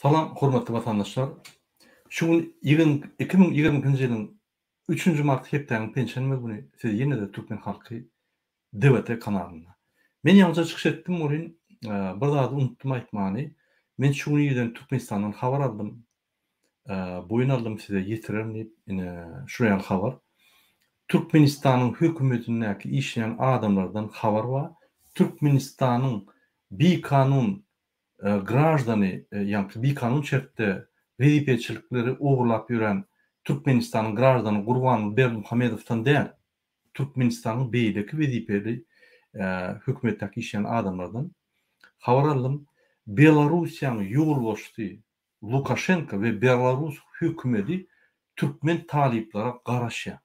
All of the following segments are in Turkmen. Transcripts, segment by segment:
Salam hormatly watandaşlar. Şu gün 2022-nji ýylyň üçünji mart hepdäniň penşenbe güni siz ýene-de Türkmen halky DWT kanalynda. Men ýaňyja çykyş etdim welin bir zady unutdym aýtmany. Men şu gün irden Türkmenistandan habar aldym. Boýun aldym size ýetirerin diýip ine şu ýaly habar. Türkmenistanyň hökümetindäki işleýän adamlardan habar bar. Türkmenistanyň bikanun graždany, ýaňky bikanun şertde wezipeçilikleri ogurlap ýören Türkmenistanyň graždany Gurbanguly Berdimuhamedowdan däl, Türkmenistanyň beýleki wezipeli hökümetdäki işleýän adamlardan habar aldym. Belarussiýanyň ýolbaşçysy Lukaşenko we belarus hökümedi türkmen talyplara garaşýar.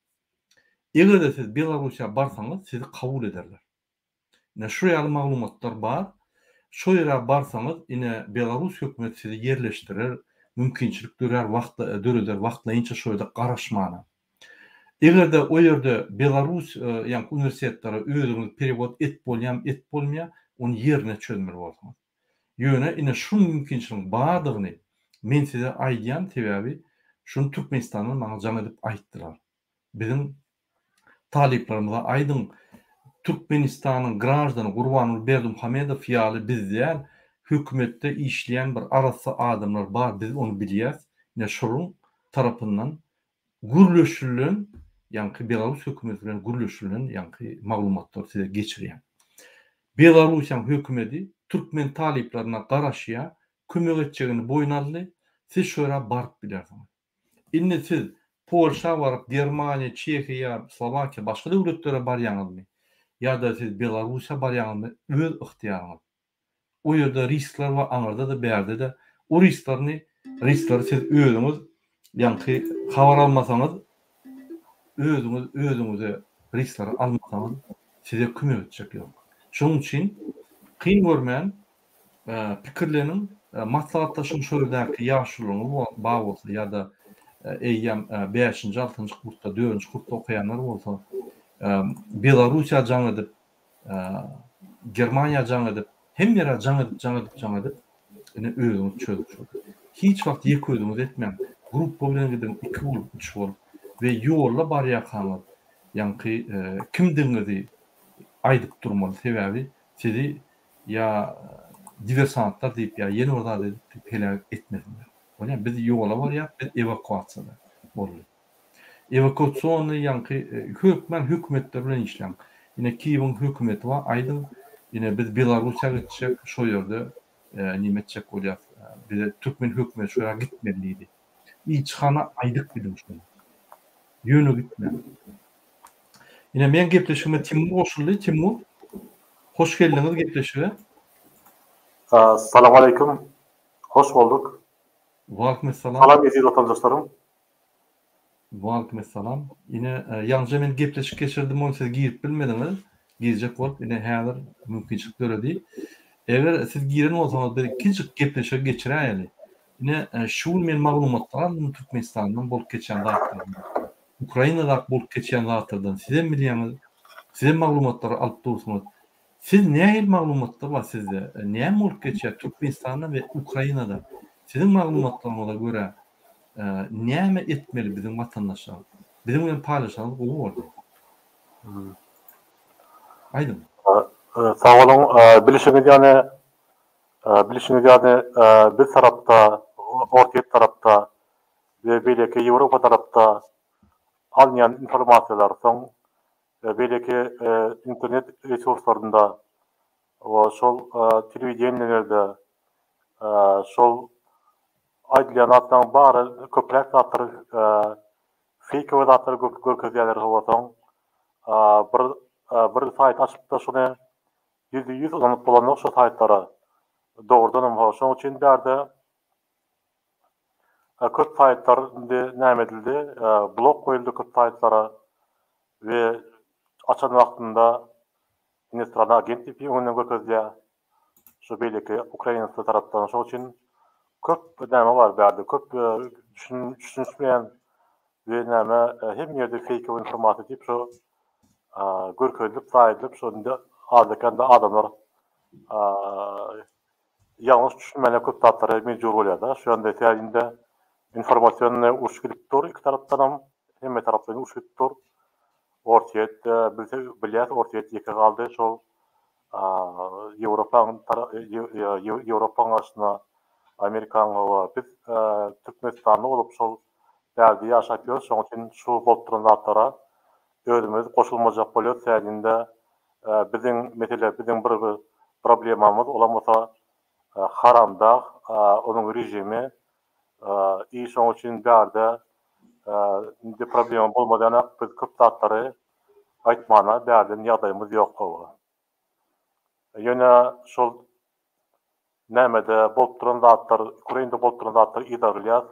Eger-de siz Belarussiýa barsaňyz, sizi kabul ederler. Ine şu ýaly maglumatlar bar. Şo ýere barsaňyz ine Belarus hökümeti sizi ýerleşdirer, mümkinçilik dörär wagt döreder wagtlaýynça şo ýerde garaşmana. Eger-de o ýerde Belarus ýaňky uniwersitetlere özüňiz perewod et bolýam et bolmaýa ony ýerine çözmeli borsuňyz. Ýöne ine şu mümkinçiligiň bardygyny men size aýdýan sebäbi şuny Türkmenistandan maňa jaň edip aýtdylar. Biziň talyplarymyza aýdyň, Türkmenistanyň graždany Gurbanguly Berdimuhamedow ýaly biz däl, hökümetde işleýän bir arassa adamlar bar, biz ony bilýäs, ine şolaryň tarapyndan gürleşilen, ýaňky Belarus hökümeti bilen gürleşilen ýaňky maglumatlary size geçirýän. Belarussiýanyň hökümedi türkmen talyplaryna garaşýar, kömek etjegini boýun aldy, siz şo ýere baryp bilersiňiz. Indi siz Polşa baryp, Germaniýa, Çehiýa, Slowakiýa, başga döwletlere barýaňyzmy ýa-da siz Belarussiýa barýaňyzmy öz ygtyýaryňyz. O ýerde riskler bar aňyrda-da bärde-de. O risklerini riskleri siz özüňiz ýaňky habar almasaňyz özüňiz özüňize riskleri almasaňyz size kömek etjek ýok. Şonuň üçin kyn görmän Pikirleniň, maslahatlaşyň şo ýerdäki ýaşulyňyz bar bolsa ýa-da eýýäm bäşinji, altynjy kursda, dördünji kursda okaýanlar bolsa, Belarussiýa jaň edip, Germaniýa jaň edip, hemme ýere jaň edip, jaň edip, jaň edip, ine özüňiz çözüň şony. Hiç wagt ýeke özüňiz etmäň. Gruppa bilen gidiň, iki bolup, üç bolup we ýolda barýarkaňyz ýaňky kimdigiňizi aýdyp durmaly. Sebäbi sizi Ýa diversantlar diýip ýa ýene bir zat edip diýip heläk etmesinler. Bolýa biz ýola barýas biz ewakuasiýada boldy. Ewakuasionnyý ýaňky hökman hökümetler bilen işläň. Ine Kiýewiň hökümeti bar aýdyň ine biz Belarussiýa gitjek şo ýerde neme etjek bolýas bize türkmen hökümeti şo ýa gitmeli diýdi. Ilçihana aýdyp gidiň şony. Ýöne gitmäň. Ine meň gepleşigime Timur goşuldy. Timur, hoş geldiňiz gepleşige. Salam aleýkum. Hoş bolduk. Waleýkim essalam. Salam eziz watandaşlarym. Waleýkim essalam. Ine ýaňyja men gepleşik geçirdim ony siz girip bilmediňiz. Girjek bolup ine häzir mümkinçilik döredi. Eger siz giren bolsaňyz biz ikinji gepleşigi geçiräýeli. Ine şu gün men maglumatlar aldym Türkmenistandan bolup geçen zatlardan. Ukrainadaky bolup geçýän zatlardan sizem bilýäňiz, sizem maglumatlary alyp dursuňyz. Siz nähili maglumatlar bar sizde? Näme bolup geçýär Türkmenistanda we Ukrainada? Siziň maglumatlaryňyza görä näme etmeli biziň watandaşlar? Biziň bilen paýlaşsaňyz gowy bolardy. Aýdyň. Sag boluň. Bilşiňiz ýaly, bilşiňiz ýaly biz tarapda, Orsýet tarapda we beýleki Ýewropa tarapda alynýan informasiýalar, soň beýleki internet resurslarynda we şol telewideniýelerde şol aýdylýan zatlaryň bary köpräk zatlar feýkowy zatlary görkezýärler hawa soň bir bir saýt açypda şony ýüzde ýüz ynanyp bolanok şo saýtlara dogrudanam hawa şonuň üçin bärde Köp saýtlar indi näme edildi, blok goýuldy köp saýtlara we açan wagtynda inostrany agent diýip öňünden görkezilýär. Şu beýleki ukrainsky tarapdan. Şoň üçin köp näme bar bärde, köp düşünişmeýän we näme hemme ýerde feýkowy informasiýa diýip şu görkezilip saýylyp şo indi azda-kände adamlar. ýalňyş düşünmäne köp zatlara mejbur bolýar-da. Şu ýanda sebäbi indi informasionnyý uruş gidip dur iki tarapdanam, hemme tarapdan uruş gidip dur. Orsýet bilse bilýäs Orsýet ýeke galdy şol Ýewropaň Ýewropaň garşysyna Amerikaň hawa biz Türkmenistanly bolup şol bärde ýaşap ýörüs şoň üçin şu bolup duran zatlara özümiz goşulmajak bolýarys sebäbi indi biziň mesele biziň bir problemamyz olam bolsa Haramdag onuň režimi i şoň üçin bärde indi problema bolmaz ýanak biz köp zatlary aýtmana bärden ýagdaýymyz ýok hawa. Ýöne şol nämede bolup duran zatlar Ukrainada bolup duran zatlary yzarlaýas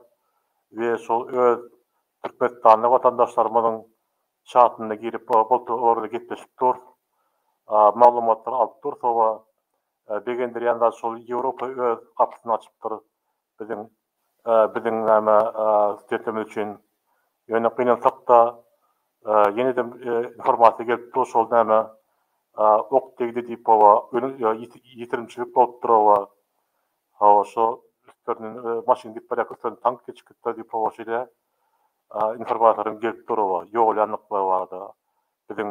we şol öz Türkmenistanly watandaşlarymyzyň çatyna girip bolup olar bilen gepleşip dur maglumatlary alyp dur hawa Begendirýän zat şol Ýewropa öz gapysyny açypdyr biziň biziň näme studentlerimiz üçin. Ýöne gynansakda ýene-de informasiýa gelip dur şol näme ok degdi diýip hawa ýitirimçilik bolupdyr hawa. Hawa şo üstlerinden maşyn gidip barýarka üstlerinden tank geçip gitdi diýip hawa şeýle informasiýalaryň gelip dur hawa ýogalýandyklary barada biziň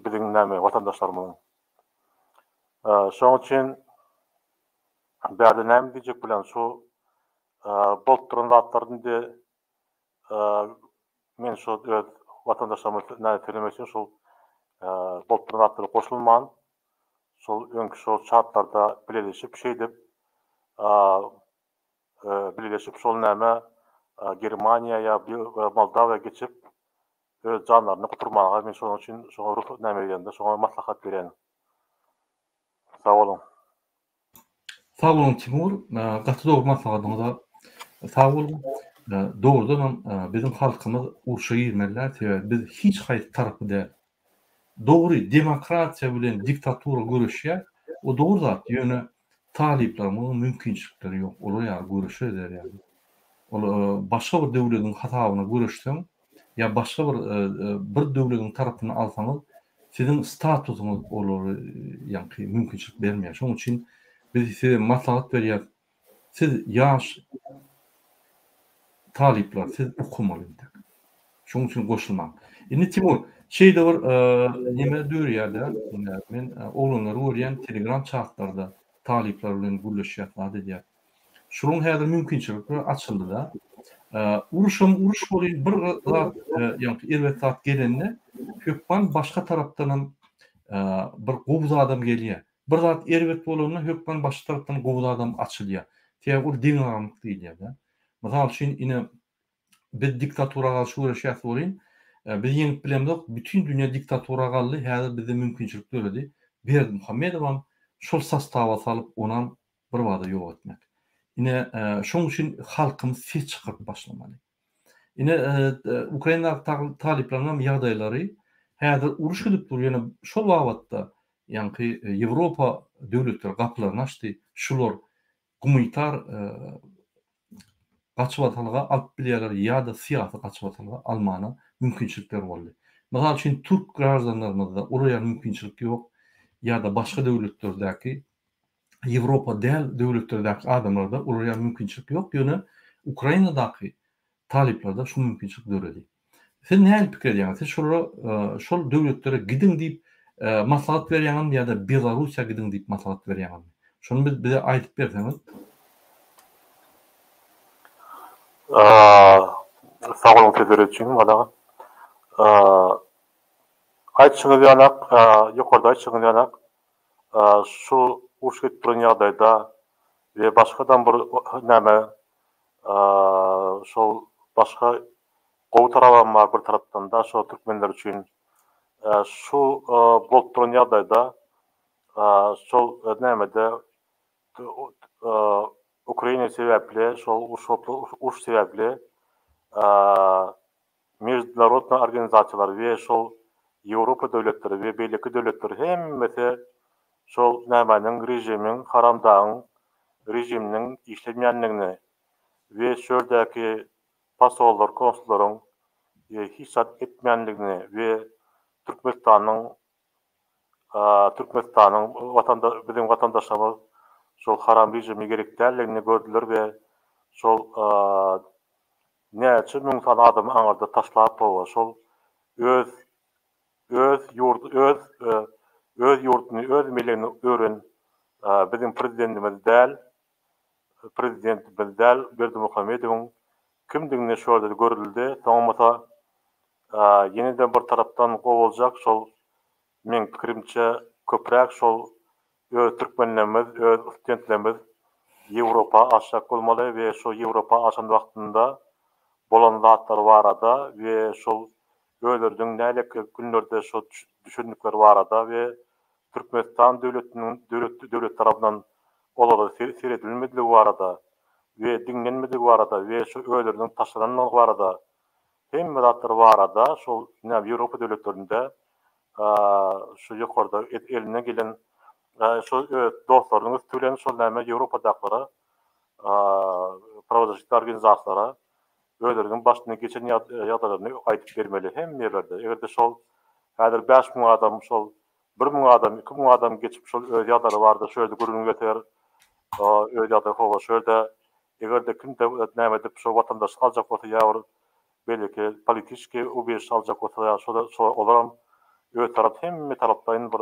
biziň näme watandaşlarymyzyň. Şoň üçin bärde näme diýjek bolýan şu bolup duran zatlar indi men şu öz watandaşlaryma näme söylemek üçin şul bolup duran zatlara goşulman şol öňki şol çatlarda bileleşip şeýdip bileleşip şol näme Germaniýa ýa Moldawiýa geçip öz janlaryny guturmaga men şonuň üçin şoňa ruh näme edende şoňa maslahat berýän. Sag boluň. Sag boluň Timur, gaty dogry maslahatyňyza sag boluň. Dogrudanam biziň halkymyz urşa girmeli däl, sebäbi biz hiç haýsy tarapy däl. Dogry demokratiýa bilen diktatura göreşýär, o dogry zat, ýöne talyplarymyzyň mümkinçilikleri ýok, olar ýaly göreşe eder ýaly. Ol başga bir döwlediň hasabyna göreşseň ýa başga bir bir döwlediň tarapyny alsaňyz, siziň statusyňyz olary ýaňky mümkinçilik bermeýär. Şonuň üçin biz size maslahat berýäris, siz ýaş talyplar, siz okamaly entek. Şonuň üçin goşulmaň. Indi Timur, şeýle bir neme dörýär-de, men oglanlary görýän telegram çatlarda talyplar bilen gürleşýär, zat edýär. Şunuň häzir mümkinçilikleri açyldy-da. Uruşam uruş bolýar, bir zat, ýagny erbet zat gelende, hökman başga tarapdanam bir gowy zadam gelýär. Bir zat erbet bolanda hökman başga tarapdan gowy zadam açylýar. Sebäbi ol deňagramlyk diýilýär-de. Mysal üçin, ine, biz diktatura garşy göreşýäs welin, biz ýeňip bilemzok, bütin dünýä diktatura galdy, häzir bizde mümkinçilik döredi. Berdimuhamedowam şol sostawa salyp, onam birbada ýok etmek. Ine, şoň üçin halkymyz ses çykaryp başlamaly. Ine, Ukrainadaky talyplaryň hem ýagdaýlary häzir uruş gidip dur, ýöne şol babatda ýaňky Ýewropa döwletleri gapylaryny açdy, şular gumanitar gaçybatalga alyp bilýärler ýa-da syýasy gaçybatalga almana mümkinçilikleri boldy. Mysal üçin, türk graždanlarymyzda olar ýaly mümkinçilik ýok ýa-da başga döwletlerdäki Ýewropa däl döwletlerdäki adamlarda olar ýaly mümkinçilik ýok, ýöne Ukrainadaky talyplarda şu mümkinçilik döredi. Siz nähili pikir edýäňiz? Siz şolara şol döwletlere gidiň diýip maslahat berýäňizmi ýa-da Belarussiýa gidiň diýip maslahat berýäňizmi? Şony biz bize aýdyp berseňiz. Sag boluň sözleri üçin Murad aga. Aýtşyňyz ýalak, ýokarda aýtşyňyz ýalak, şu uruş gidip duran ýagdaýda we başgadam bir näme şol başga gowy tarabam bar bir tarapdan-da şo türkmenler üçin. Şu bolup duran ýagdaýda şol nämede Ukraina sebäpli şol uruş sebäpli Meždunarodnyý organizasiýalar we şol Ýewropa döwletleri we beýleki döwletler hemmesi şol nämäniň režimiň haramdagyň režiminiň işlemeýändigini we şu ýerdäki posollar konsullaryň hiç zat etmeýändigini we Türkmenistanyň Türkmenistanyň watanda biziň watandaşlarymyz şol haram režime gerek däldigini gördüler we şol näçe müň sany adamy aňyrda taşlap hawa şol öz öz ýurt öz öz ýurduny öz milligini öwren biziň prezidentimiz däl prezidentimiz däl Berdimuhamedowyň kimdigini şu ýerde görüldi soňam bolsa ýene-de bir tarapdan gowy boljak şol Meň pikirimçe köpräk şol öz türkmenlerimiz, öz studentlerimiz Ýewropa aşjak bolmaly we şo Ýewropa aşan wagtynda bolan zatlar barada we şol özleriniň nälekä günlerde şo düşendikleri barada we Türkmenistan döwletiniň döwlet döwlet tarapyndan olara seredilmediligi barada we diňlenmedigi barada we şo özleriniň taşlanandygy barada Hemme zatlar barada şol näme Ýewropa döwletlerinde şu ýokarda elinden gelen şol öz dostlarynyň üsti bilen şol näme Ýewropadakylara prawozasitli organizasiýalara özleriniň başyndan geçen ýagdaýlaryny aýdyp bermeli hemme ýerlerde. Eger-de şol häzir 5000 adam şol 1000 adam, 2000 adam geçip şol öz ýagdaýlary barada şu ýerde gürrüň berseler, öz ýagdaýy hawa şu ýerde Eger-de kimde näme edip şo watandaşlyk aljak bolsa ýa bir beýleki politiçki ubežişe aljak bolsa ýa şo şo olaram öz tarap hemme taraplaýyn bir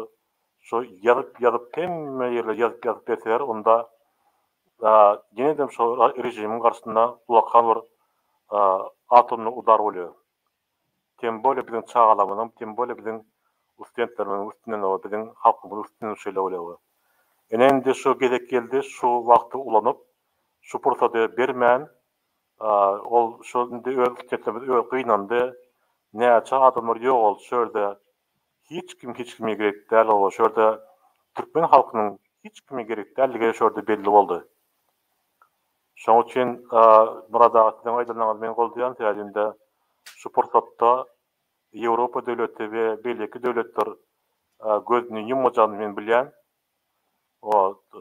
şo ýazyp ýazyp hemme ýerlere ýazyp ýazyp berseler onda ýenedem şo režimiň garşysynda ullakan bir atomny udar bolýar. Tem bolýa biziň çagalarymyzyň, tem bolýa biziň ustudentlerimiziň üstünden we biziň halkymyzyň üstünden şeýle bolýar. Ine indi şu gezek geldi, şu wagty ulanyp, şu pursady bermän, ol şu indi öz ustudentlerimiz öz gynandy, näçe adamlar ýogaldy şu ýerde, hiç kim hiç kime gerek däl oba, şu ýerde türkmen halkynyň hiç kime gerek däldigi şu ýerde belli boldy. Şonuň üçin Myrat aga siziň aýdanyňyzy men goldaýan sebäbi indi şu pursatda Ýewropa döwleti we beýleki döwletler gözüni ýummajagyny men bilýän.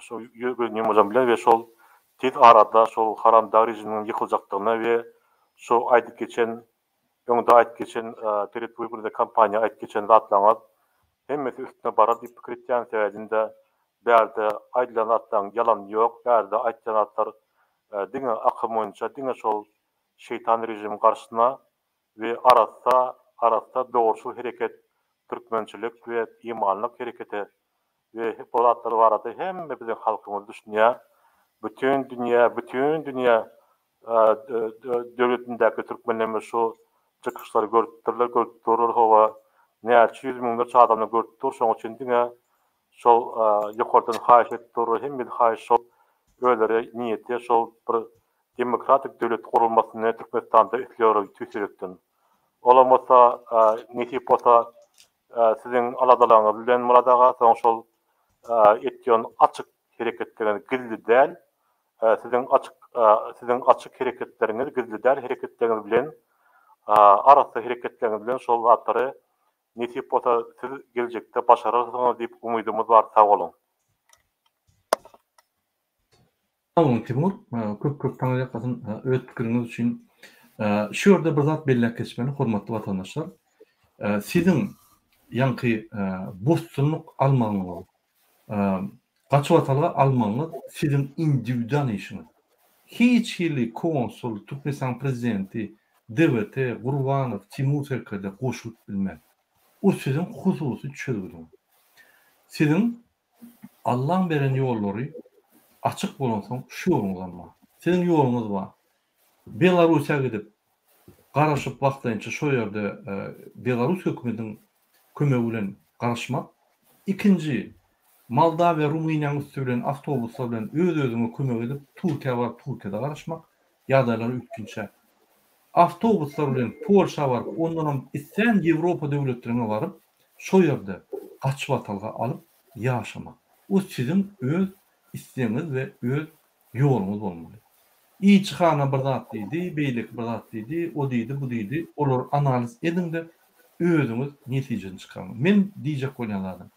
Şo gözüni ýummajagyny bilýän we şol tiz arada şol haramdag režiminiň ýykyljakdygyna we şo aýdyp geçen öňde aýdyp geçen peredwybornyý kampaniýa aýdyp geçen zatlaryňyz hemmesi üstüne barar diýip pikir etýän sebäbi indi Bärde aýdylan zatlaryň ýalany ýok, bärde aýtýan zatlar diňe akym boýunça, diňe şol şeýtan režimiň garşysyna we arassa, arassa dogruçyl hereket, türkmençilik we imanlyk hereketi we bu zatlar barada hemme biziň halkymyz düşünýär. Bütin dünýä, bütin dünýä döwletindäki türkmenlerimiz şu çykyşlary görüpdirler, görüp durlar, hawa, näçe ýüz müňlerçe adamlar görüp dur, şonuň üçin diňe Şol ýokardan haýyş edip durlar, hemmesi haýyş şol özleri niýeti şol bir demokratik döwlet gurulmasyny Türkmenistanda isleýärler tüýs ýürekden. Olam bolsa nesip bolsa siziň aladalaryňyz bilen Myrat aga soň şol etýän açyk hereketleriňiz gizli däl siziň açyk siziň açyk hereketleriňiz gizli däl hereketleriňiz bilen arassa hereketleriňiz bilen şol zatlary Nesip bolsa siz geljekde başararsyňyz diýip umydymyz bar sag boluň. Sag boluň Timur, köp köp taňryýalkasyn öz pikiriňiz üçin. Şu ýerde bir zat belläp geçmeli hormatly watandaşlar. Siziň ýaňky bosgunlyk almagyňyz Gaçybatalga almagyňyz siziň indiwidual işiňiz. Hiç hili konsul, Türkmenistanyň prezidenti, DWT, Gurbanow, Timur serkerde goşulyp bilmez. O siziň hususy çözgüdiňiz. Siziň Allaň beren ýollary açyk bolansoň şu ýoluňyzam bar. Siziň ýoluňyz bar. Belarussiýa gidip, garaşyp wagtlaýynça şo ýerde belarus hökümetiň kömegi bilen garaşmak. Ikinji, Moldawiýa, Rumyniýanyň üsti bilen awtobuslar bilen öz-özüňe kömek edip Türkiýä baryp Türkiýede garaşmak, ýagdaýlar üýtginçä. Awtobuslar bilen Polşa baryp, ondanam islän Ýewropa döwletleriňe baryp, şo ýerde gaçybatalga alyp ýaşamak. O siziň öz islegiňiz we öz ýoluňyz bolmaly. Ilçihana bir zat diýdi, beýleki bir zat diýdi, o diýdi, bu diýdi, olary analiz ediň-de, özüňiz netijesini çykaryň. Men diýjek bolýan zadym,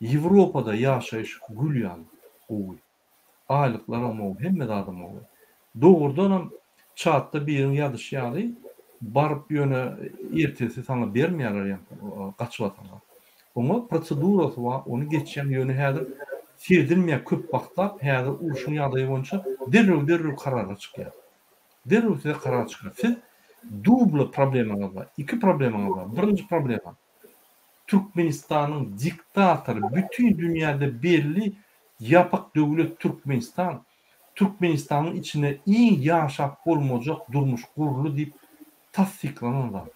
Ýewropada ýaşaýyş gül ýaly gowy. Aýlyklaram gowy, hemme zadam gowy. Dogrudanam çatda biriň ýazyşy ýaly, baryp ýöne ertesi saňa bermeýärler ýaňky gaçybatalga. Oňa prosedurasy bar, ony geçýäň, ýöne häzir. Seredilmeýär köp wagtlap häzir urşuň ýagdaýy boýunça derrew derrew kararlar çykýar. Derrew size karar çykar. Siz dubla problemaňyz bar. Iki problemaňyz bar. Birinji problema Türkmenistanyň diktatory bütin dünýäde belli ýapyk döwlet Türkmenistan Türkmenistanyň içinde iň ýaşap bolmajak durmuş gurly diýip tassyklanan zat.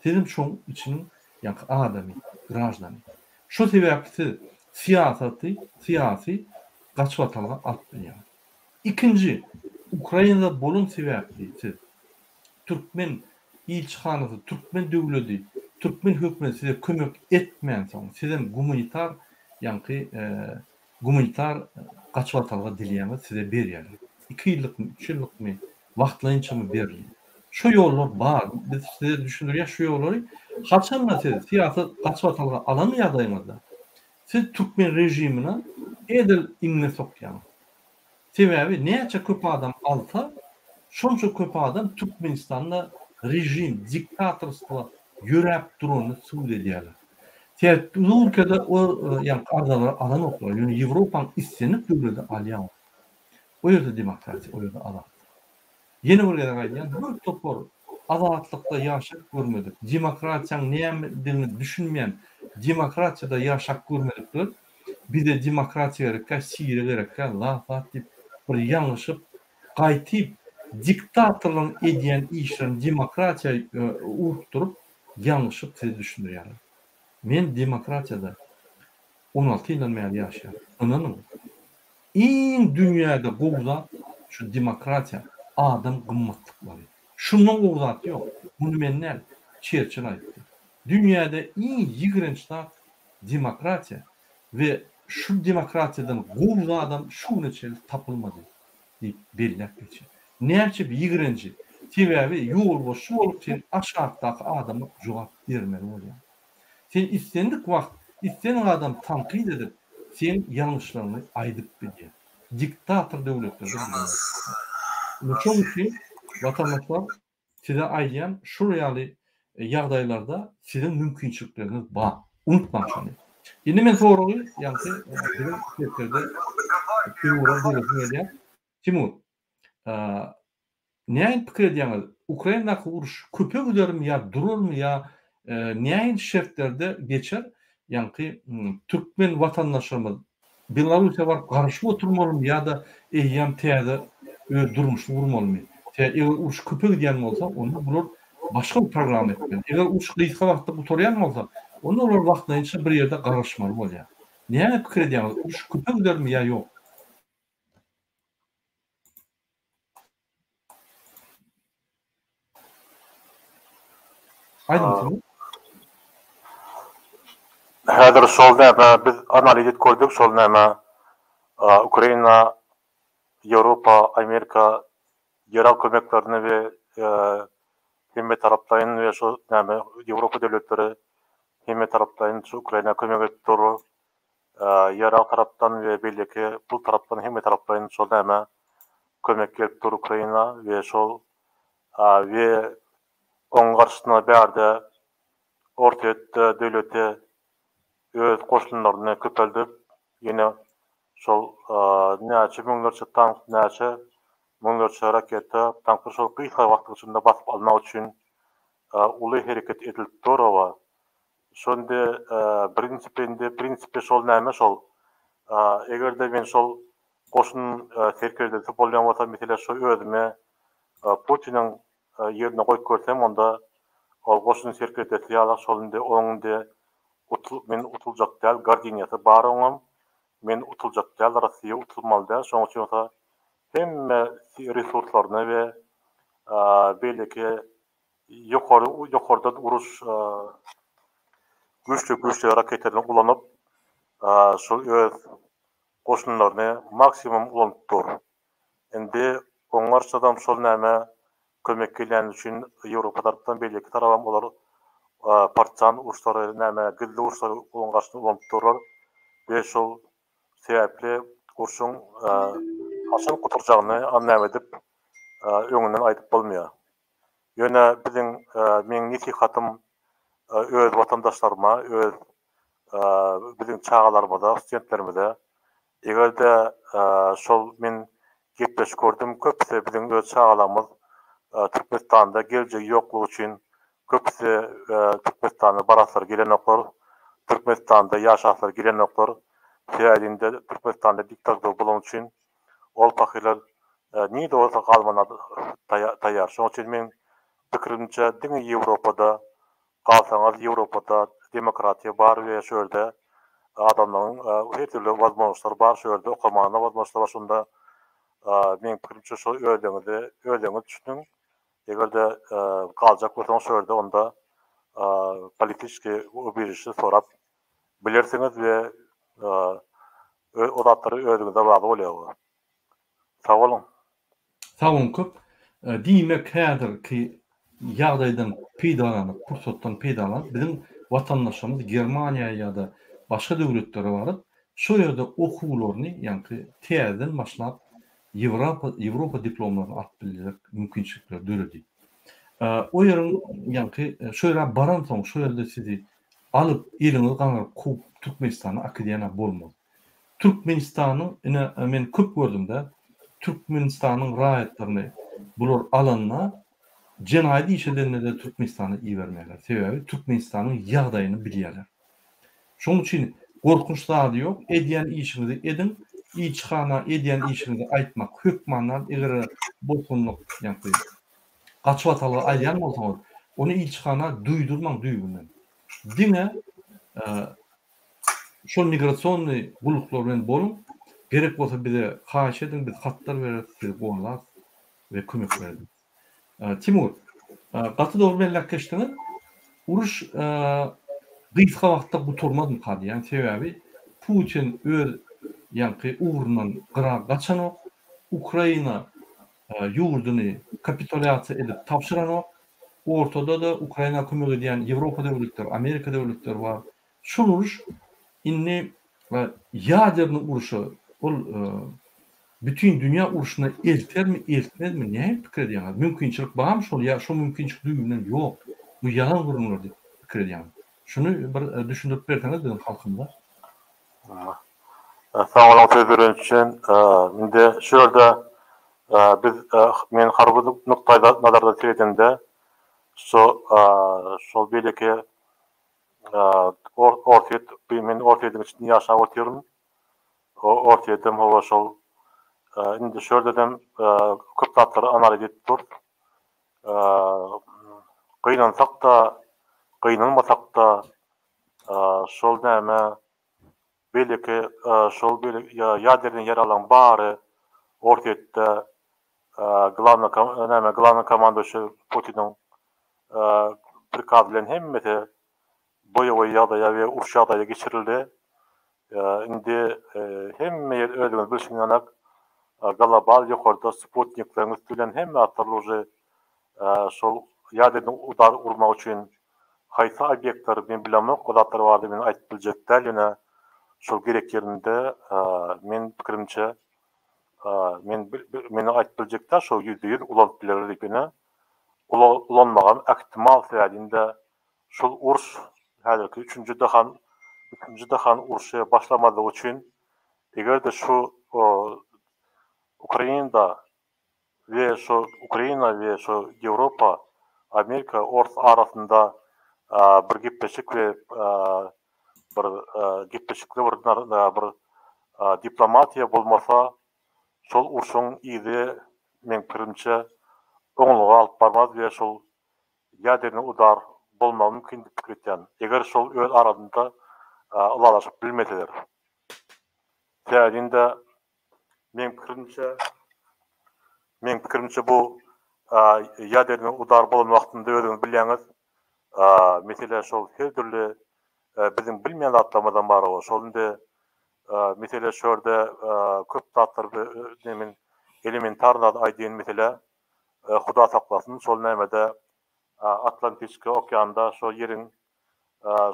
Sizem şoň içiniň ýaňky adamy, graždany. Şo sebäpli siz syýasaty, syýasy gaçybatalga alyp bilýäňiz. Ikinji, Ukrainada bolan sebäpli siz türkmen ilçihanasy, türkmen döwledi, türkmen hökümeti size kömek etmänsoň, sizem gumanitar ýaňky Gumanitar gaçybatalga dileýäňiz size berýärler. Iki ýyllykmy, üç ýyllykmy, wagtlaýynçamy berilýär. Şo ýollar bar. Biz size düşündirýäs şu ýollary. Haçanda siz syýasy gaçybatalga alan ýagdaýyňyzda siz türkmen režimine edil iňňe sokýaňyz. Sebäbi näçe köp adam alsa, şonça köp adam Türkmenistanda režim, diktatorstwo ýöräp duranyny subut edýärler. Sebäbi Türkiýede o ýaňky arzalary alanoklar, ýöne Ýewropanyň islendik döwleti alýar. O ýerde demokratiýa, o ýerde azatlyk. Ýene bir gezek aýdýan, bir topar azatlykda ýaşap görmedik, demokratiýaň nämedigini düşünmeýän, demokratiýada ýaşap görmedikler bize demokratiýa gerekkä, Siriýa gerekkä, zat-zat diýip bir ýalňyşyp, gaýtyp diktatorlaryň edýän işlerini demokratiýa urukdyryp, ýalňyşyp size düşündirýärler. Men demokratiýada 16 ýyldan bäri ýaşaýan. Ynanyň, Iň dünýäde gowy zat şu demokratiýa, adam gymmatlyklary. Şundan gowy zat ýok. Muny men däl, Çerçil aýtdy. Dünýäde iň ýigrenç zat demokratiýa we şu demokratiýadan gowy zadam şu güne çenli tapylmady diýip belläp geçýär. Näçe ýigrenji, sebäbi ýolbaşçy bolup sen aşakdaky adama jogap bermeli bolýaň. Sen islendik wagt islendik adam tankyt edip seň ýalňyşlaryňy aýdyp bilýär. Diktator döwletlerde bu zat ýok. Ine şoň üçin watandaşlar size aýdýan şul ýaly ýagdaýlarda siziň mümkinçilikleriňiz bar. Unutmaň şony. Indi men soragy ýaňky biziň serkerde Timura beresim gelýär. Timur, Nähili pikir edýäňiz, Ukrainadaky uruş köpe gidermi ýa durarmy ýa nähili şertlerde geçer? Ýaňky türkmen watandaşlarymyz Belarussiýa baryp garaşyp oturmalymy ýa-da eýýäm täze öz durmuşyny gurmalymy? Eger uruş köpe gidýän bolsa, onda bular başga bir programma etmeli. Eger uruş gysga wagtda gutarýan bolsa, onda olar wagtlaýynça bir ýerde garaşmaly bolýar. Näme pikir edýäňiz, uruş köpe gidermi ýa ýok? Aýdyň Timur. Häzir şol näme biz analiz edip gördük şol näme Ukraina, Ýewropa, Amerika ýarag kömeklerini we hemmetaraplaýyn we şol näme Ýewropa döwletleri hemmetaraplaýyn şu Ukraina kömek edip dur. Ýarag tarapdan we beýleki pul tarapdan hemme taraplaýyn şol näme kömek gelip dur Ukraina we şol we oň garşysyna bärde Orsýetde döwleti öz goşunlaryny köpeldip ýene şol näçe müňlerçe tank näçe müňlerçe raketa tanklar şol gysga wagtyň içinde basyp almak üçin uly hereket edilip dur oba Şonda prinsipi indi prinsipi şol näme şol egerde men şol goşun serkerdesi bolýan bolsam meselem şo özümi Putiniň ýerine goýup görsem onda ol goşun serkerdesi ýaly şol indi oň indi utul men utuljak däl gardiniýasy bar oňam men utuljak däl Rossiýa utulmaly däl şoň üçin bolsa hemme resurslaryny we beýleki Ýokary ýokardan uruş güýçli güýçli raketalaryny ulanyp şol öz goşunlaryny maksimum ulanyp dur. Indi oň garşysynam şol näme kömek gelýäni üçin Ýewropa tarapdan beýleki tarabam olar partizan uruşlary näme gizli uruşlary oň garşysyna ulanyp durlar we şol sebäpli urşuň haçan gutarjagyny näme edip öňünden aýdyp bolmaýar. Ýöne biziň meň nesihatym öz watandaşlaryma, öz biziň çagalarymyza, studentlerimize. Eger-de şol men gepleşik gördüm, köpüsi biziň öz çagalarymyz Türkmenistanda geljegi ýoklugy üçin köpüsi Türkmenistana baraslary gelenoklar, Türkmenistanda ýaşaslary gelenoklar. Sebäbi indi Türkmenistanda diktatura bolany üçin ol pahyrlar nirede bolsa galmana taýýar. Şonuň üçin meň pikirimçe diňe Ýewropada Galsaňyz Ýewropada demokratiýa bar we şu ýerde adamlaryň her dürli wazmožnostlar bar şu ýerde okamana wazmožnostlar bar şunda meň pikirimçe şu özüňizi özüňiz düşüniň egerde galjak bolsaňyz şu ýerde onda politiçki ubežişe sorap bilersiňiz we o zatlary özüňize bagly bolýar. Sag boluň. Sag boluň köp. Diýmek häzirki ýagdaýdan peýdalanyp, pursatdan peýdalanyp biziň watandaşlarymyz Germaniýa ýa-da başga döwletlere baryp, şo ýerde okuwlaryny ýaňky täzeden başlap Ýewropa Ýewropa diplomlaryny alyp biljek mümkinçilikler döredi. O ýeriň ýaňky şo ýere baransoň şo ýerde sizi alyp eliňizi gaňryp kowup Türkmenistana akidýän-ä bolmaz. Türkmenistanyň ine men köp gördümdä Türkmenistanyň raýatlaryny bular alanda jenaýat iş edende-de Türkmenistana ibermeýärler. Sebäbi Türkmenistanyň ýagdaýyny bilýärler. Şonuň üçin gorkunç zady ýok. Edýän işiňizi ediň. Ilçihana edýän işiňizi aýtmak hökman däl. Eger bosgunlyk ýaňky gaçybatalga alýan bolsaňyz, ony ilçihana duýdurmaň düýbünden. Diňe Şol migrasionnyý gulluklar bilen boluň. Gerek bolsa bize haýyş ediň, biz hatlar bereris, sizi gollarys we kömek bereris. Timur, gaty dogry belläp geçdiňiz. Uruş gysga wagtda gutarmazmyka diýýän, sebäbi Putin öz ýaňky ugrundan gyra gaçanok, Ukraina ýurduny kapitulýasiýa edip tabşyranok, ortada-da Ukraina kömek edýän Ýewropa döwletleri, Amerika döwletleri bar. Şol uruş indi ýaderny urşa, ol bütin dünýä urşuna eltermi, eltmezmi, nähili pikir edýäňiz? Mümkinçilik barmy şol ýa şol mümkinçilik düýbünden ýok, bu ýalan gürrüňler diýip pikir edýäňiz? Şuny bir düşündirip berseňiz biziň halkymyza. Sag boluň söz beren üçin. Indi şu ýerde biz men harby nukdaý nazardan seredemde şu şol beýleki Orsýet, men Orsýetiň içinde ýaşap otyryn. Orsýetem hawa şol indi şu ýerdedem köp zatlary analiz edip dur. Gynansak-da, gynanmasak-da şol näme beýleki şol ýaderniý ýaraglaryň bary Orsýetde glawny näme glawny komandoşy Putiniň prikaz bilen hemmesi boýewoý ýagdaýa we uruş ýagdaýa geçirildi. Indi hemme ýer özüňiz bilşiňiz ýaly global ýokarda sputnikleriň üsti bilen hemme zatlar uje şol ýaderniý udar urmak üçin haýsy obýektler men bilemok o zatlar barada men aýdyp biljek däl ýöne şol gerek ýerinde men pikirimçe men men aýdyp biljek däl şol 100% ulanyp bilerler diýip ýöne ulanmagam ähtimal sebäbi indi şol uruş häzirki üçünji jahan üçünji jahan urşy başlamazlygy üçin eger-de şu Ukrainada we şu Ukraina we şu Ýewropa Amerika Ors arasynda bir gepleşik we bir gepleşikli bir bir diplomatiýa bolmasa şol urşuň yzy meň pikirimçe oňluga alyp barmaz we şol ýaderni udar bolmagy mümkin diýip pikir etýän. Eger şol öz arasynda ylalaşyp bilmeseler. Sebäbi meň pikirimçe meň pikirimçe bu ýaderni udar bolan wagtynda özüňiz bilýäňiz mesele şol her dürli biziň bilmeýän zatlarymyzam bar şol indi Mesele şu ýerde köp zatlar men elementar zat aýdýan mesele Huda saklasyn şol nämede Atlantiçki okeanda şo ýeriň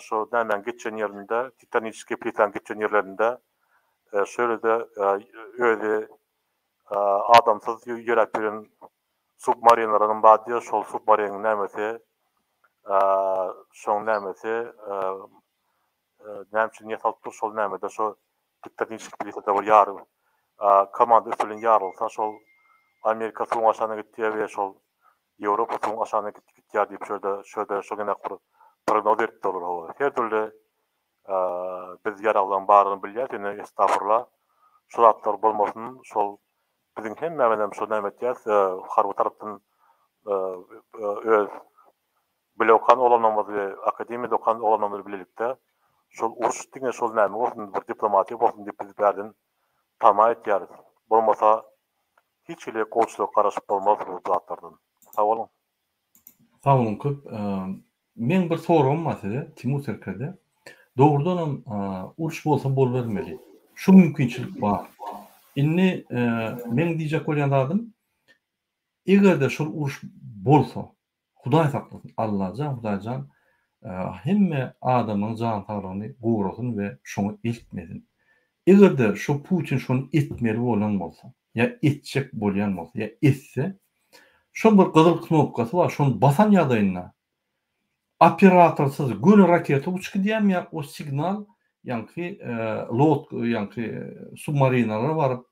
şo nämäň geçen ýerinde titaniçki plitanyň geçen ýerlerinde şo ýerde özi adamsyz ýöräp ýören submarinlaram bar diýýär şol submariniň nämesi şoň nämesi Näme üçin ýasalyp dur şol nämede şo. Diktatinçik bilise-de bir ýary komanda üsti bilen ýarylsa şol Amerika suwuň aşagyna gitýär we şol Ýewropa suwuň aşagyna gitýär diýip şu ýerde şu ýerde şol genak bir prognoz beripdi olar hawa. Her dürli biz ýaraglaryň baryny bilýäs ýöne estagfurla şu zatlar bolmasyn şol biziň hemmämizem şo näme etýäs harby tarapdan öz Bile okan oglanlarymyz we akademiýada okan oglanlarymyz bilelikde şol uruş diňe şol näme bolsun bir diplomatiýa bolsun diýip biz bärden tama etýäris. Bolmasa hiç hili gowçulyga garaşyp bolmaz bu zatlardan. Sag boluň. Sag boluň köp. Meň bir soragym bar size Timur serkerde. Dogrudanam uruş bolsa bolubermeli. Şu mümkinçilik bar. Indi meň diýjek bolýan zadym egerde şol uruş bolsa Hudaý saklasyn Allajan Hudaýjan hemme adamyň jan saglygyny gorasyn we şoňa eltmesin. Egerde şo Putin şony etmeli bolan bolsa ýa etjek bolýan bolsa ýa etse şol bir gyzyl knopkasy bar şony basan ýagdaýynda operatorsyz göni raketa uçup gidýärmi ýa o signal ýaňky lod ýaňky submarinalara baryp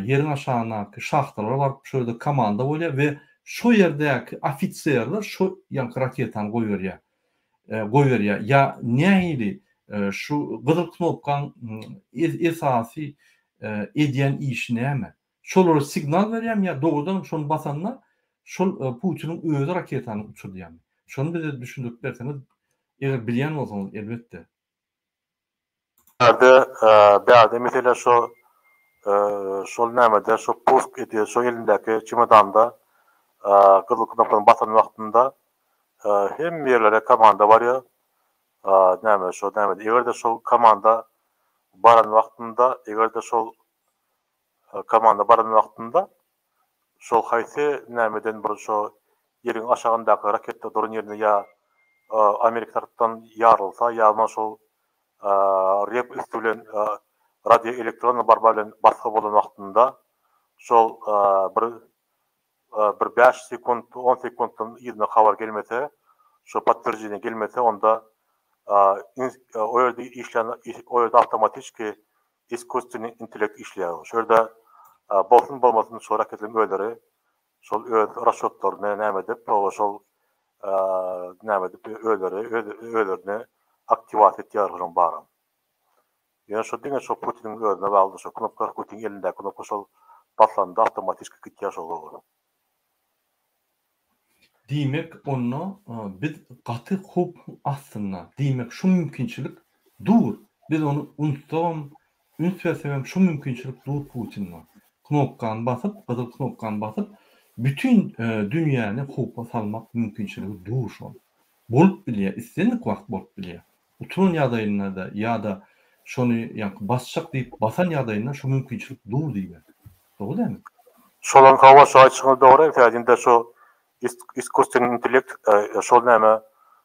ýeriň aşagyndaky şahtalara baryp şo ýerde komanda bolýar we şo ýerdäki ofiserler şo ýaňky raketany goýberýär goýberýär ýa nähili şu gyzyl knopkaň esasy edýän işi näme şolara signal berýärmi ýa dogrudanam şony basanda şol Putiniň özi raketany uçurdýarmy şony bize düşündirip berseňiz eger bilýän bolsaňyz elbetde. Bärde bärde mesele şo şol nämede şo pusk edýär şo elindäki çemodanda gyzyl knopkany basan wagtynda hemme ýerlere komanda barýar näme şo nämede egerde şol komanda baran wagtynda egerde şol komanda baran wagtynda Şol haýsy nämeden bir şo ýeriň aşagyndaky raketa duran ýerinde ýa Amerika tarapdan ýarylsa ýa bolmasa şol rep üsti bilen radioelektronnyý barba bilen basgy bolan wagtynda şol bir bir bäş sekunt on sekuntdan yzyna habar gelmese şo podtwерждение gelmese onda o ýerde işlän o ýerde awtomatiçki Iskusstweniý intellekt işleýär. Şu ýerde bolsun bolmasyn şol raketleriň özleri şol öz rasçotlaryny näme edip hawa şol näme edip özleri özlerini aktiwasiýa etýär şolaryň baram. Ýöne şo diňe şo Putiniň özüne bagly şo knopka Putiniň elindäki knopka şol baslanda awtomatiski gitýär şol oba. Diýmek, onda biz gaty howpuň astynda. Diýmek, şu mümkinçilik dur. Biz ony unutsagam, üns bersegem şu mümkinçilik dur Putinde. Knopkany basyp, gyzyl knopkany basyp, bütin dünýäni howpa salmak mümkinçiligi dur şol. Bolup bilýär, islendik wagt bolup bilýär. Uturan ýagdaýynda-da ýa-da şony ýaňky basjak diýip basan ýagdaýynda şu mümkinçilik dur diýmek. Dogry dälmi? Şolaň hawa şu aýtşyňyz dogry sebäbi indi şu iskusstweniý intellekt şol näme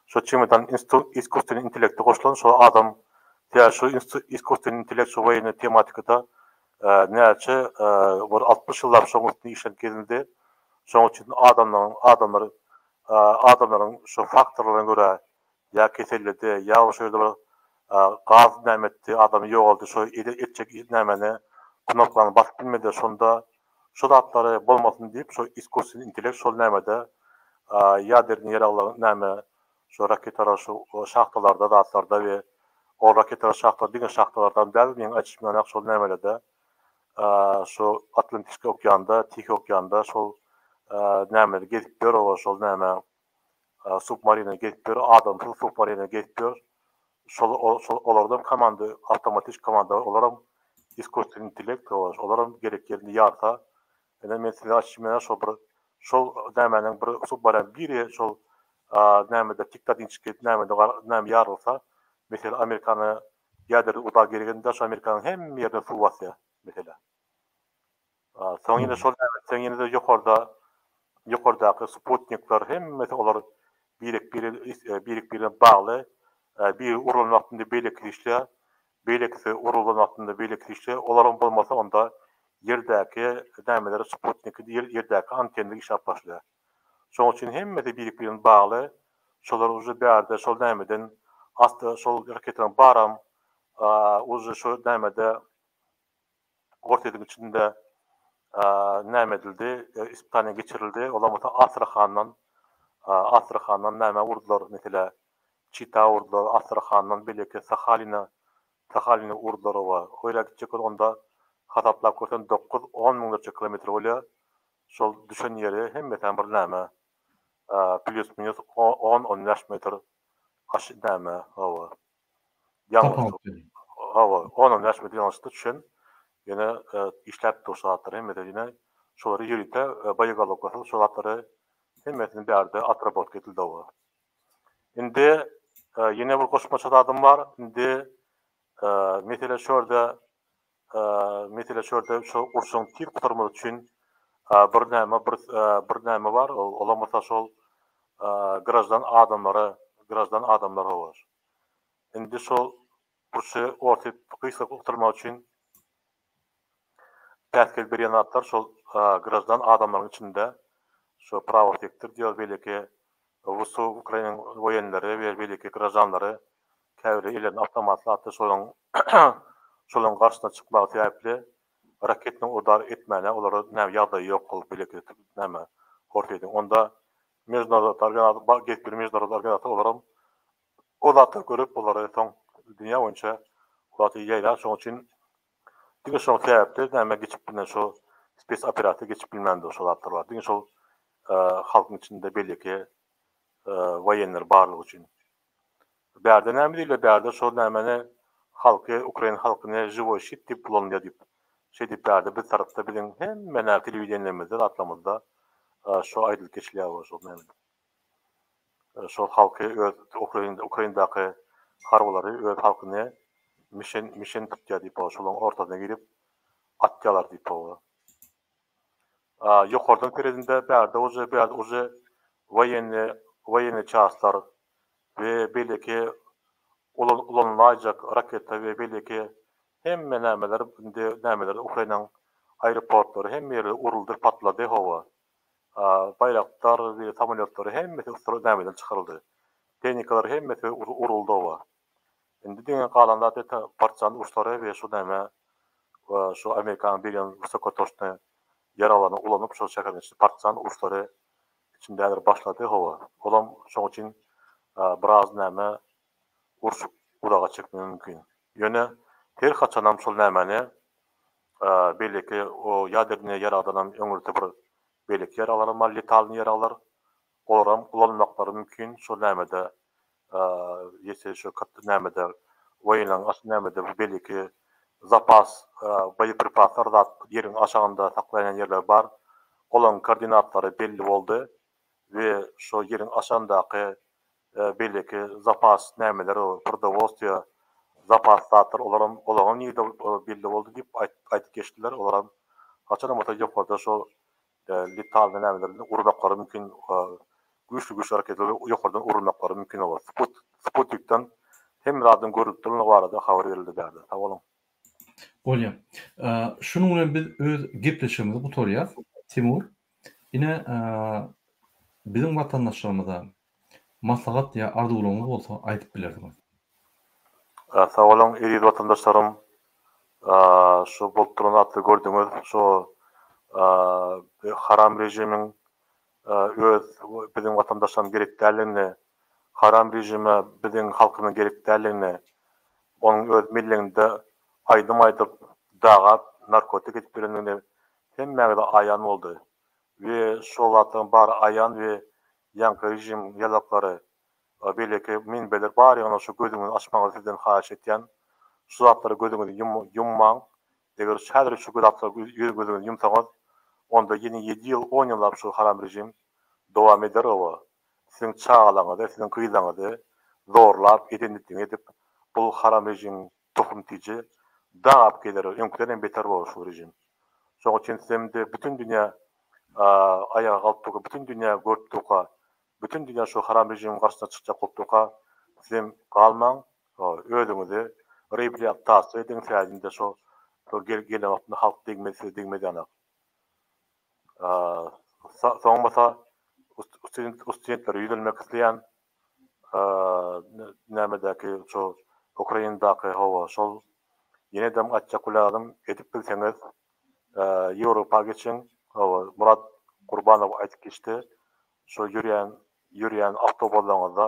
şu çemodan iskusstweniý intellekti goşulan şol adam sebäbi şu iskusstweniý intellekt şu woýennyý tematikada näçe bir 60 ýyllap şoň üstünde işlenip gezildi şoň üçin adamlaryň adamlar adamlaryň şu faktorlaryna görä Ýa keselledi, ýa şo ýerde bir gaz näme etdi, adamy ýogaldy, şo etjek nämeni knopkany basyp bilmedi, şonda şo zatlary bolmasyn diýip şo iskusstweniý intellekt şol nämede ýaderniý ýaraglaryň näme şo raketalar şo şahtalarda zatlarda we ol raketalar şahtalar diňe şahtalardam däl meň aýdyşym ýanak şol nämelerde şo Atlantiskiý okeanda Tihiý okeanda şol nämeler gezip ýör olar şol näme submarina gezip ýör, adamsyz submarina gezip ýör. Şol şol olardan komanda, awtomatiçki komanda, olaram iskusstweniý intellekt, olaram gerek ýerinde ýarsa, ine men size açyp men şol bir şol nämäniň bir submarina biri şol nämede tiktadinçki nämede näme ýarylsa, mesele Amerikany ýader udar gereginde şo Amerikanyň hemme ýerine suw basýar, mesele. Soň ýene şol soň ýene-de ýokarda ýokardaky sputnikler hemmesi olar birek-bire birek-birine bagly. Biri urulan wagtynda beýlekisi işleýär. Beýlekisi urulan wagtynda beýlekisi işleýär. Olaryň bolmasa onda ýerdäki nämeler sputnik ýerdäki antenler işläp başlaýar. Şonuň üçin hemmesi birek-birine bagly. Şolar uje bärde şol nämeden asty şol raketalaryň baram. Uje şu nämede Orsýetiň içinde näme edildi, ispitaniýa geçirildi. Olar bolsa Astrahandan, Astrahandan nämä urdular, meselä, Çita urdular, Astrahandan beýleki Sahaline, Sahaline urdular oba. O ýere gitjek bolsa onda hasaplap görseň dokuz, on müňlerçe kilometr bolýar. Şol düşen ýeri hemmesem bir näme, plýus-minus on, on bäş metr aş näme, hawa. Tapawut. Hawa, on-on bäş metr ýalňyşda düşen, ýöne işläp dur şu zatlar hemmesi ýene şolary ýörite boýegolowkasyz şo zatlary hemmesini bärde otrabotka edildi hawa. Indi ýene bir goşmaça zadym bar, indi mesele şu ýerde mesele şu ýerde şu urşuň tiz gutarmazy üçin bir näme bir bir näme bar, olam bolsa şol graždan adamlary graždan adamlar hawa. Indi şol urşy Orsýet gysga gutarmak üçin päsgel berýän zatlar şol graždan adamlaryň içinde şo prawo sektor diýýär beýleki WSU Ukrainiň woýenleri we beýleki graždanlary käbiri ellerinde awtomatly atly şolaryň şolaryň garşysyna çykmagy sebäpli raketny udar etmäne olara näme ýagdaýy ýok ol beýleki näme Orsýetiň onda mejnarod organat gezip ýören mejnarod organat olaram O zatlary görüp olary soň dünýä boýunça o zat ýaýrar şoň üçin diňe şoň sebäpli näme geçip bilmän şo spes operasiýa geçip bilmändir şo zatlar bar diňe şol halkyň içinde beýleki woýenler barlygy üçin. Bärde näme diýilýär bärde şol nämeni halky ukrain halkyny žiwoý şit diýip ulanylýar diýip şeý diýip bärde biz tarapda biziň hemme näme telewideniýemizde zatlarymyzda şo aýdylyp geçilýär şol näme. Şol halky öz Ukrainadaky harbylary öz halkyny mişen mişen tutýar diýip şolaryň ortasyna girip atýarlar diýip Ýokardan seredinde bärde uje bärde uje woýenny woýenny çaslar we beýleki ulanylaýjak raketa we beýleki hemme nämeler indi nämeler Ukrainanyň aeroportlary hemme ýeri uruldy patlady hawa Baýraktar we samolýotlary hemmesi ustra nämeden çykaryldy. Tehnikalar hemmesi uruldy oba. Indi diňe galan zat ete partizan uruşlary we şu näme şu Amerikanyň berýän wysokotoçny ýaraglaryny ulanyp şol şäheriň içinde partizan uruşlary içinde häzir başlady hawa. Olam şoň üçin biraz näme uruş uzaga çekmegi mümkin. Ýöne her haçanam şol nämäni beýleki o ýadernyý ýaragdanam öňürti bir beýleki ýaraglaram bar, letalnyý ýaraglar. Olaram ulanmaklary mümkin. Şol nämede ýesi şu nämede woýnaň asly nämede bu beýleki zapas boýepripaslar zat ýeriň aşagynda saklaýan ýerler bar. Olaň koordinatlary belli boldy we şo ýeriň aşagyndaky beýleki zapas nämeler o prodowolstwiýa zapas zatlar olaram olaryňam nirde belli boldy diýip aýdyp geçdiler olaram haçanam bolsa ýokarda şo letalny nämeler urmaklary mümkin güýçli güýçli raketalar ýokardan urulmaklary mümkin olar sput sputnikden hemme zadyň görülip duranlygy barada habar berildi bärde sag boluň. Bolýar. Şunuň bilen biz öz gepleşigimizi gutarýas. Timur, ine biziň watandaşlarymyza maslahat ýa arzuwlaryňyz bolsa aýdyp bilersiňiz. Sag boluň eziz watandaşlarym. Şu bolup duran zatlary gördüňiz. Şu haram režimiň öz biziň watandaşlarymyz gerek däldigini, haram režime biziň halkymyzyň gerek däldigini, onuň öz milliginde aýdym aýdyp, dagap, narkotik edip ýörendigini hemmäňize aýan boldy. We şol zatlaryň bary aýan we ýaňky režim ýalaklary beýleki minberler baryňyza şu gözüňizi açmagyňyzy sizden haýyş etýän. Şu zatlara gözüňizi ýummaň. Eger häzir şu zatlara gözüňizi ýumsaňyz, onda ýene ýedi ýyl, on ýyllap şu haram režim dowam eder oba. Siziň çagalaryňyzy, siziň gyzlaryňyzy zorlap, eden-etdigiňi edip, bu haram režimiň tohum-tiji dagap geler, öňküden hem beter bolar şu režim. Şonuň üçin sizem-de bütin dünýä aýaga galyp durka, bütin dünýä görüp durka, bütin dünýä şu haram režimiň garşysyna çykjak bolup durka, sizem galmaň, özüňizi reabilitasiýa ediň, sebäbi şo gelen wagtynda halk degmez, size degmez ýanak. Soň bolsa studentlere ýüzlenmek isleýän, nämedäki şu. Ukrainadaky hawa şol ýenedem aýtjak bolýadym edip bilseňiz Ýewropa geçiň hawa Murat Gurbanow aýdyp geçdi şo ýörýän ýörýän awtobozlaryňyzda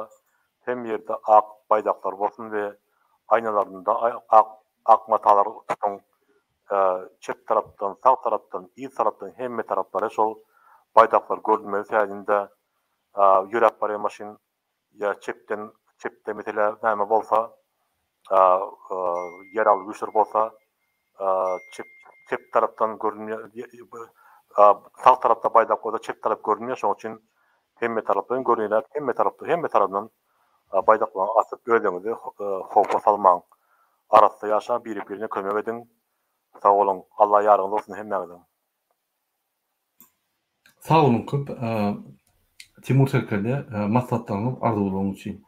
hem ýerde ak baýdaklar bolsun we aýnalarynda ak ak matalar tutuň çep tarapdan sag tarapdan yz tarapdan hemme taraplary şol baýdaklar görünmeli sädinde ýöräp barýan maşyn ýa çepden çepde mesele näme bolsa ýaragly güýçler bolsa çep çep tarapdan görünýär sag tarapda baýdak bolsa çep tarap görünmeýär şonuň üçin hemme tarapdan görünýär hemme tarapda hemme tarapdan baýdaklaryňy asyp özüňizi howpa salmaň arassa ýaşaň biri birine kömek ediň sag boluň Alla ýaryňyz bolsun hemmäňiziň. Sag boluň köp Timur serkerde maslahatlaryňyz arzuwlaryňyz üçin.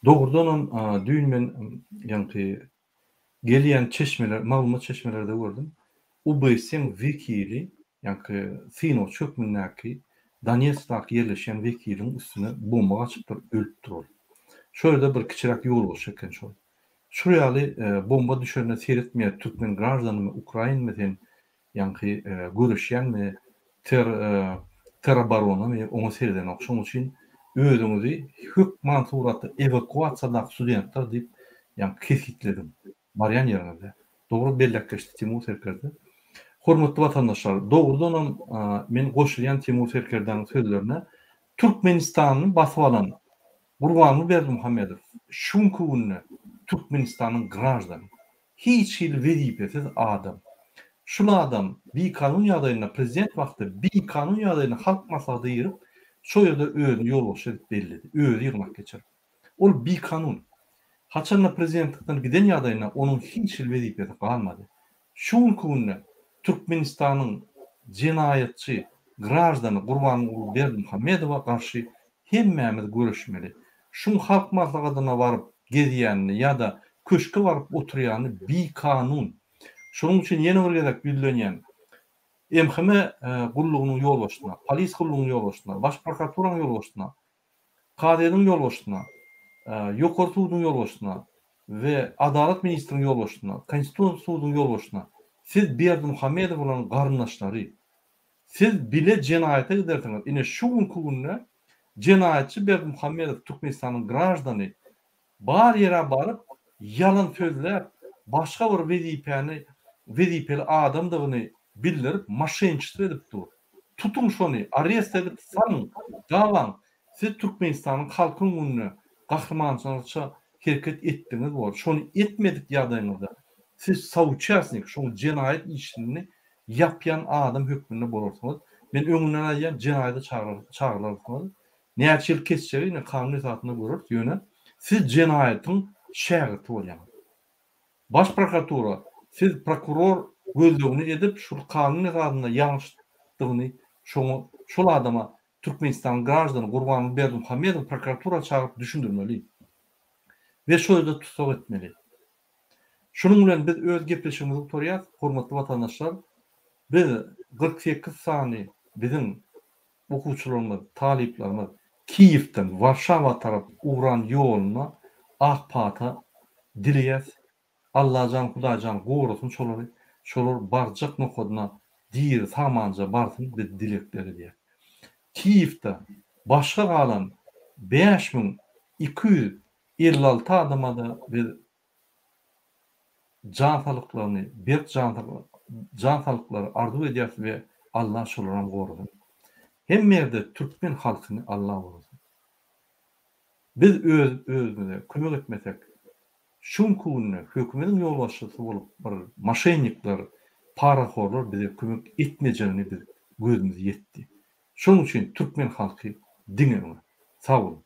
Dogrudanam düýn men ýaňky gelýän çeşmeler maglumat çeşmelerde gördüm. UBS-iň wekili ýaňky synagçy hökmündäki Donetskdaky ýerleşýän wekiliň üstüne bomba gaçypdyr ölüpdir ol. Şo ýerde bir kiçiräk ýolbaşçy eken şol. Şul ýaly bomba düşende seretmeýär türkmen graždanymy ukrainmi sen Ýaňky göreşýänmi ter teroboronamy oňa seredenok. Şoň üçin özüňizi hökman suratda ewakuasiýadaky studentler diýip ýaňky kesgitlediň. Barýan ýeriňizde. Dogry belläp geçdi Timur serkerde. Hormatly watandaşlar, dogrudanam men goşulýan Timur serkerdäniň sözlerine Türkmenistany basyp alan Gurbanguly Berdimuhamedow şu günki günde Türkmenistanyň graždany. Hiç hili wezipesiz adam. Şul adam bikanun ýagdaýynda prezident wagty bikanun ýagdaýynda halk maslahata girip şo ýerde özüni ýolbaşçy edip belledi. Özi ýygnak geçirip. Ol bikanun. Haçanda prezidentlikden giden ýagdaýynda onuň hiç hili wezipesi galmady. Şu günki günde Türkmenistanyň jenaýatçy graždany Gurbanguly Berdimuhamedowa garşy Hemmämiz göreşmeli. Şuň halk maslahatyna baryp gezýänini ýa-da köşke baryp oturýany bikanun. Şonuň üçin ýene bir gezek ýüzlenýän. MHM gullugynyň ýolbaşçysyna, polis gullugynyň ýolbaşçysyna, baş prokuraturanyň ýolbaşçysyna, kazyýetiň ýolbaşçysyna, Ýokary suduň ýolbaşçysyna we Adalat ministriniň ýolbaşçysyna, Konstitusion suduň ýolbaşçysyna siz Berdimuhamedow bilen garyndaşlary, Siz bile jenaýata gidersiňiz. Ine şu günki günde jenaýatçy Berdimuhamedow Türkmenistanyň graždany bar ýere baryp ýalan sözläp başga bir wezipäni wezipeli adamdygyny bildirip moşenniçestvo edip dur. Tutuň şony arest edip salyň gabaň siz Türkmenistanyň halkyň öňünde gahrymançylykça hereket etdiňiz bor şony etmedik ýagdaýyňyzda siz souçastnik şoň jenaýat işini ýapýan adam hökmünde bolarsyňyz. Men öňünden aýdýan, jenaýata çagyrylarsyňyz. Näçe ýyl kesjegi ine kanun esasynda göreris, ýöne siz jenaýatyň şägirti bolýaňyz. Baş prokuratura, siz prokuror gözlegini edip, şul kanun esasynda ýalňyşdygyny şoňa şol adama Türkmenistanyň graždany Gurbanguly Berdimuhamedowy prokuratura çagyryp düşündirmeli we şo ýerde tussag etmeli. Şunuň bilen biz öz gepleşigimizi gutarýas, hormatly watandaşlar. Biz 48 sany biziň okuwçylarymyz, talyplarymyz Kiýewden Warşawa tarap ugran ýolunda ak pata dileýäs. Allajan Hudaýjan gorasyn şolary, şolar barjak nokadyna diri sagmanja barsyn biz dilegler edýäs. Kiýewde başga galan 5256 adama-da biz jan saglyklaryny, berk jan jan saglyklary arzuw edýäris we Allah şolaram gorasyn. Hemme ýerde türkmen halkyny Allah gorasyn. Biz öz özümize kömek etmesek, şu günki günde hökümediň ýolbaşçysy bolup bir moşennikler, parahorlar bize kömek etmejegini biz gözümiz ýetdi. Şonuň üçin türkmen halky diňe öňe. Sag boluň.